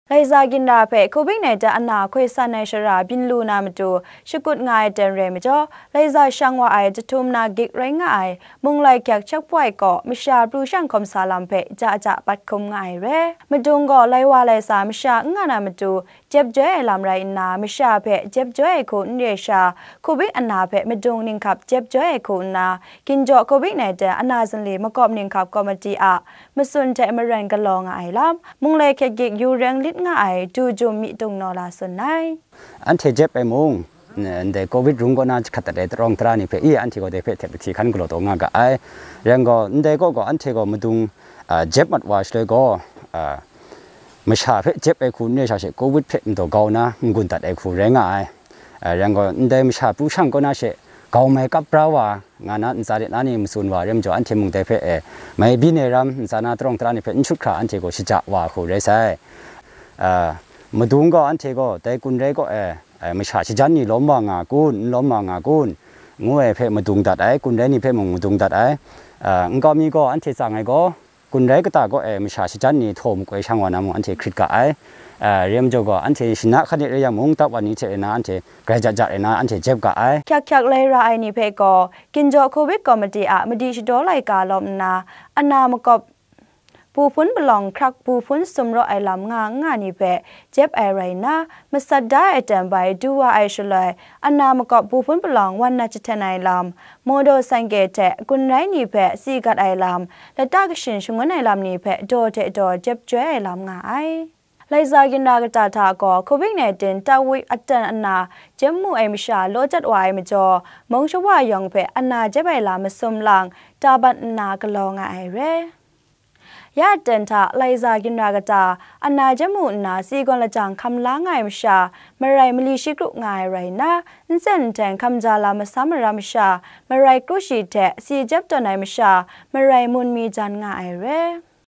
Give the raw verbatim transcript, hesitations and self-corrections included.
Laiza ginra hpe Covid nineteen ana hkoi san ai shara byin lu na matu shakut nga ai ten rai majaw, Laiza shang wa ai jahtum na gik rai nga ai Munglai Kyak Checkpoint kaw masha pru shang hkawm sa lam hpe ja ja pat hkum nga ai re. Madung gaw lai wa lai sa masha n nga na matu jep joi ai lam rai nna, masha hpe jep joi ai hku n re sha, Covid ana hpe madung ninghkap jep joi ai hku nna, ginjaw Covid nineteen ana zinli makawp ninghkap komiti a matsun hte maren galaw nga ai lam, Munglai Kyak Gik yu reng lit nga ai Du Jum Myi Tung Naw La tsun ai. Anhte jep ai mung, ndai Covid rung kaw na jahkrat dat ai tarawng tara ni hpe, i, anhte gaw dai hpe htep lahti hkan galaw taw nga ga ai. Rai gaw, ndai kaw gaw anhte gaw madung, a, jep mat wa shaloi gaw, a, masha hpe jep ai hku n re sha she, Covid hpe madaw gau na n-gun dat ai hku rai nga ai. A, rai gaw, ndai masha pru shang kaw na she, gau mai kap bra wa nga na ntsa de na ni matsun wa rai majaw, anhte mung dai hpe e, mai byin ai ram ntsa na tarawng tara ni hpe n shut hkra anhte gaw shaja wa hku rai sai. A, madung gaw anhte gaw dai kun rai kaw e, a, masha shajan ni lawm wa nga kun, n lawm wa nga kun, ngu ai hpe madung dat ai, kun rai ni hpe mung madung dat ai. A, nkau mi gaw anhte tsang ai gaw, kun rai kata kaw e masha shajan ni htaw makoi shang wa na mung anhte hkrit ga ai. A, rai majaw gaw, anhte shana hkan de rai yang mung, tap wa ni hte rai na anhte grai jat jat rai na anhte jep ga ai. Hkyak hkyak lai ra ai ni hpe gaw, ginjaw Covid komiti a madi shadaw laika lawm nna, ana makawp bu hpun palawng hkrak bu hpun sumraw ai lam nga n nga ni hpe jep ai rai nna, masat da ai aten bai du wa ai shaloi, ana makawp bu hpun palawng wan na jahten ai lam, modo sangke hte kun rai ni hpe si gat ai lam, lata kashin shangun ai lam ni hpe daw hte daw jep joi ai lam nga ai. Laiza ginra kata hta gaw Covid nineteen tawi atan ana jep mu ai masha law jat wa ai majaw, mung shawa yawng hpe ana jep ai lam masum lang, tabat nna galaw nga ai re. Ya atan hta Laiza ginra kata ana jep mu nna si gawn lajang hkam la nga ai masha, marai mali shi kru nga ai rai nna, nsen nhteng hkam ja lam masam mara masha, marai kru shi hte si jep tawn ai masha, marai mun mi jan nga ai re.